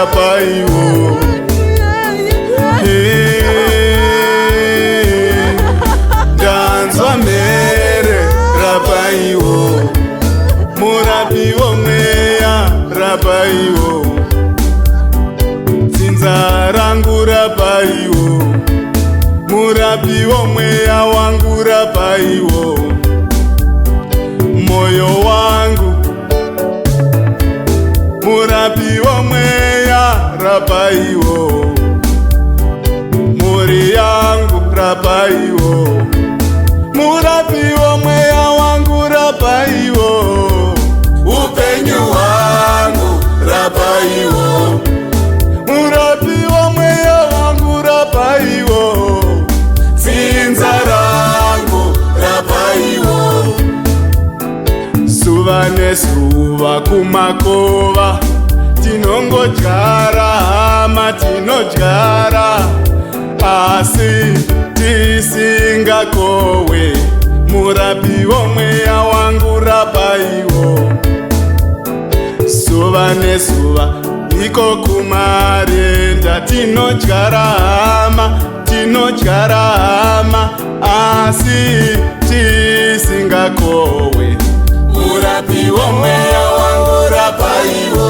Rapaiwo. Eh, ndanzwa mhere, rapaiwo. Murapi womweya, rapaiwo. Dzinza rangu, rapaiwo. Murapi womweya wangu, rapaiwo. Moyo wangu, murapi womweya, rapaiwo. Mhuri yangu, rapaiwo. Murapi womweya wangu, rapaiwo. Upenyu hwangu, rapaiwo. Murapi womweya wangu, rapaiwo. Dzinza rangu, rapaiwo. Zuva nezuva kumakova tinongodyara, hama, tinodyara asi tisingakohwe. Murapi womweya wangu, rapaiwo. Zuva nezuva iko kumarenda tinodyara, hama, tinodyara, hama, asi tisingakohwe. Murapi womweya wangu, rapaiwo.